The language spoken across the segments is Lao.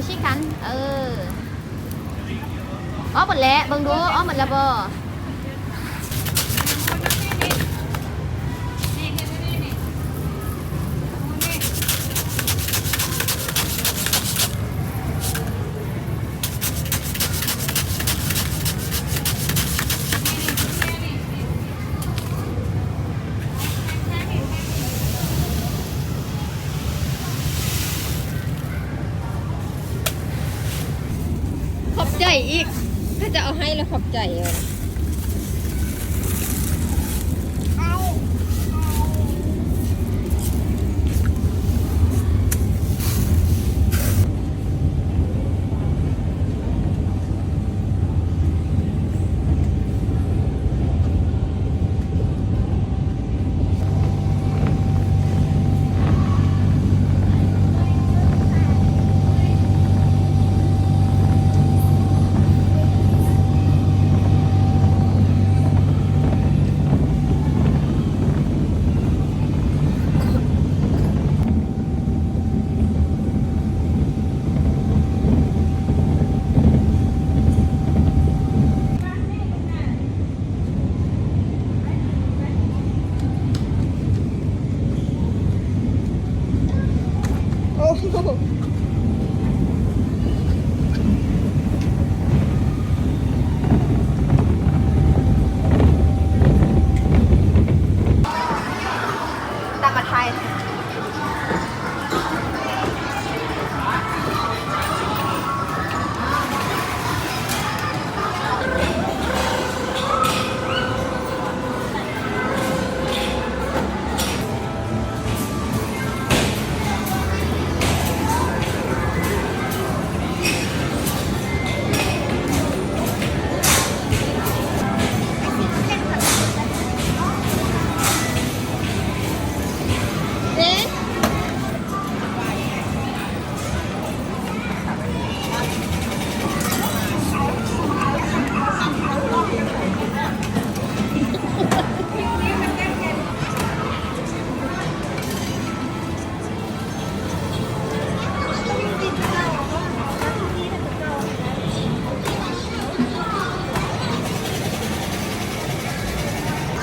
ຊິກັນ ເອີ ອອກໝົດແລ້ວ ເບິ່ງດູ ອອກໝົດແລ້ວບໍ່? ຂອບໃຈອີກ ຖ້າຈະເອົາໃຫ້ແລ້ວຂອບໃຈ. ໂອ້ໂຫ ຕຳມາໄທ.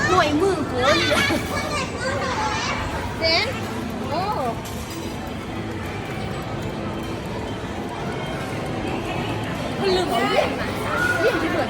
ເມື່ອຍມືກູ ເຈນ ໂອ້ ເພິ່ນລືມເອົາຫຼຽນມາ ຫຼຽນທີ່ເພິ່ນ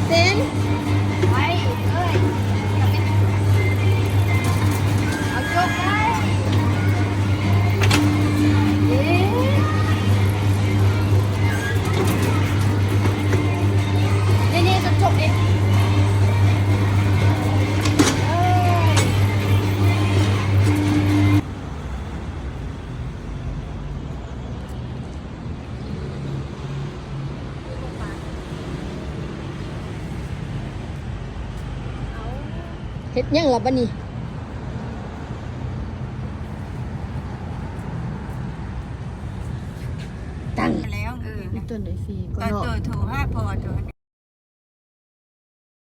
ເຕັນ ໄປເອີຍ ເອົາຈົກໄດ້ ເອີ ນີ້ໆ ຈົກເອງ ເອີຍ. ເຮັດຫຍັງລະບັດນີ້? ຕັ້ງແລ້ວ ເອີ ຕົວໃດຟຣີກໍເນາະ ໂທຫາພໍ່ຕົວ.